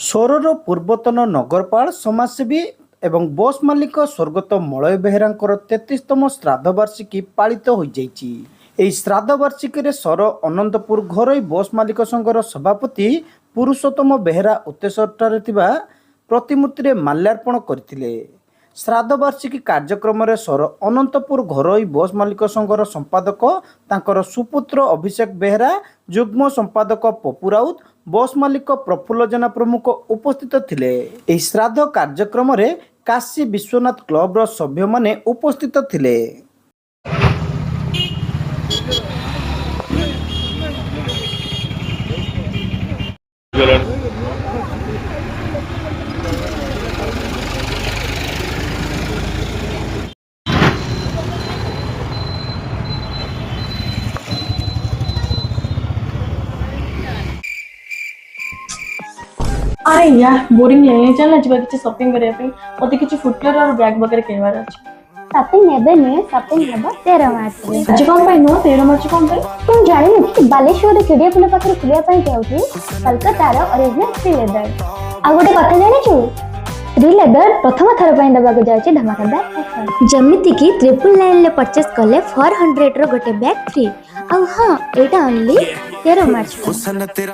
ସୋରର ପୂର୍ବତନ ନଗରପାଳ, ସମାଜସେବୀ ଏବଂ ବସ୍ ମାଲିକ ସ୍ୱର୍ଗତ ମଳୟ ବେହେରାଙ୍କର 33ତମ ଶ୍ରାଦ୍ଧବାର୍ଷିକୀ ପାଳିତ ହୋଇଯାଇଛି। ଏହି ଶ୍ରାଦ୍ଧବାର୍ଷିକୀରେ ସୋର ଅନନ୍ତପୁର ଘରୋଇ ବସ୍ ମାଲିକ ସଂଘର ସଭାପତି ପୁରୁଷୋତ୍ତମ ବେହେରା ଉତ୍ତେଶ୍ୱରଠାରେ ଥିବା ପ୍ରତିମୂର୍ତ୍ତିରେ ମାଲ୍ୟାର୍ପଣ କରିଥିଲେ। ଶ୍ରାଦ୍ଧବାର୍ଷିକୀ କାର୍ଯ୍ୟକ୍ରମରେ ସୋର ଅନନ୍ତପୁର ଘରୋଇ ବସ୍ ମାଲିକ ସଂଘର ସମ୍ପାଦକ ତାଙ୍କର ସୁପୁତ୍ର ଅଭିଷେକ ବେହେରା, ଯୁଗ୍ମ ସମ୍ପାଦକ ପପୁ ରାଉତ, ବସ୍ ମାଲିକ ପ୍ରଫୁଲ୍ଲ ଜେନା ପ୍ରମୁଖ ଉପସ୍ଥିତ ଥିଲେ। ଏହି ଶ୍ରାଦ୍ଧ କାର୍ଯ୍ୟକ୍ରମରେ କାଶୀ ବିଶ୍ୱନାଥ କ୍ଲବର ସଭ୍ୟମାନେ ଉପସ୍ଥିତ ଥିଲେ। ଗଲାଣି। ଆରେ ୟାର, ବୋରିଂ ଲାଗିଲାଣି। ଚାଲ ନା ଯିବା କିଛି ସପିଂ କରିବା ପାଇଁ। ମତେ କିଛି ଫୁଟୱେୟାର ଆଉ ବ୍ୟାଗ୍ ବଗେରା କିଣିବାର ଅଛି। ସପିଂ ଏବେ ନୁହେଁ, ସପିଂ ହେବ 13 ମାର୍ଚ୍ଚରେ। ଆଜି କଣ ପାଇଁ ନୁହଁ? 13 ମାର୍ଚ୍ଚ କଣ ପାଇଁ? ତୁ ଜାଣିନୁ କି ବାଲେଶ୍ୱରରେ ଚିଡ଼ିଆପୁଲ ପାଖରେ ଖୋଲିବା ପାଇଁ ଯାଉଛି କୋଲକାତାର ଅରିଜିନାଲ ଶ୍ରୀଲେଦର? ଆଉ ଗୋଟେ କଥା ଜାଣିଛୁ? ଶ୍ରୀଲେଦର ପ୍ରଥମ ଥର ପାଇଁ ଦେବାକୁ ଯାଉଛି ଧମାକାଦାର ଅଫର, ଯେମିତିକି 999ରେ ପରଚେସ୍ କଲେ 400ର ଗୋଟେ ବ୍ୟାଗ୍ ଫ୍ରି। ଆଉ ହଁ, ଏଇଟା ଅନଲି 13 ମାର୍ଚ୍ଚ ପାଇଁ। हुसन तेरा।